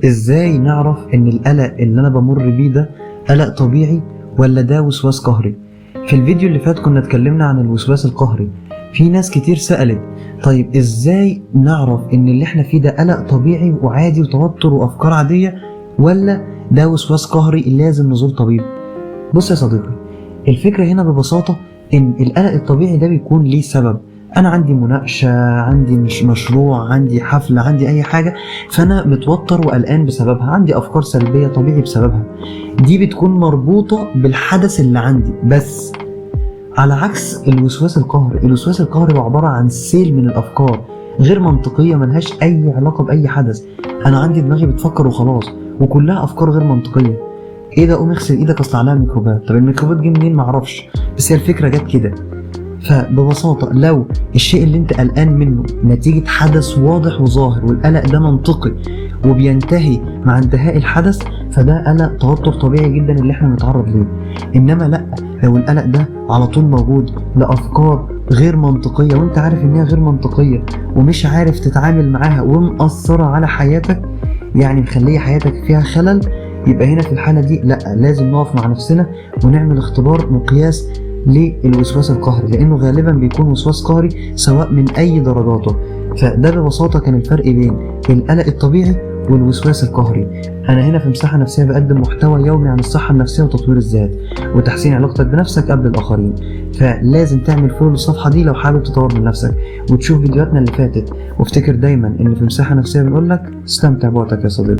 ازاي نعرف ان القلق اللي انا بمر بيه ده قلق طبيعي ولا ده وسواس قهري؟ في الفيديو اللي فات كنا اتكلمنا عن الوسواس القهري. في ناس كتير سألت طيب ازاي نعرف ان اللي احنا فيه ده قلق طبيعي وعادي وتوتر وافكار عادية ولا ده وسواس قهري لازم نزور طبيب؟ بص يا صديقي، الفكرة هنا ببساطة ان القلق الطبيعي ده بيكون ليه سبب. انا عندي مناقشة، عندي مش مشروع، عندي حفلة، عندي اي حاجة، فانا متوتر وقلقان بسببها، عندي افكار سلبية طبيعي بسببها. دي بتكون مربوطة بالحدث اللي عندي بس. على عكس الوسواس القهري، الوسواس القهري هو عبارة عن سيل من الافكار غير منطقية ملهاش اي علاقة باي حدث. انا عندي دماغي بتفكر وخلاص، وكلها افكار غير منطقية. ايه ده؟ قوم اغسل ايدك اصل عليها ميكروبات. طب الميكروبات جه منين؟ معرفش، بس هي الفكرة جت كده. فببساطة لو الشيء اللي انت قلقان منه نتيجة حدث واضح وظاهر والقلق ده منطقي وبينتهي مع انتهاء الحدث، فده قلق توتر طبيعي جدا اللي احنا بنتعرض ليه. انما لا، لو القلق ده على طول موجود لأفكار غير منطقية وانت عارف انها غير منطقية ومش عارف تتعامل معاها ومأثرة على حياتك، يعني مخلية حياتك فيها خلل، يبقى هنا في الحالة دي لا، لازم نقف مع نفسنا ونعمل اختبار مقياس للوسواس القهري، لانه غالبا بيكون وسواس قهري سواء من اي درجاته. فده ببساطة كان الفرق بين القلق الطبيعي والوسواس القهري. انا هنا في مساحة نفسية بقدم محتوى يومي عن الصحة النفسية وتطوير الذات وتحسين علاقتك بنفسك قبل الاخرين، فلازم تعمل follow للصفحة دي لو حابب تطور من نفسك وتشوف فيديوهاتنا اللي فاتت. وافتكر دايما ان في مساحة نفسية بنقول لك استمتع بوقتك يا صديقي.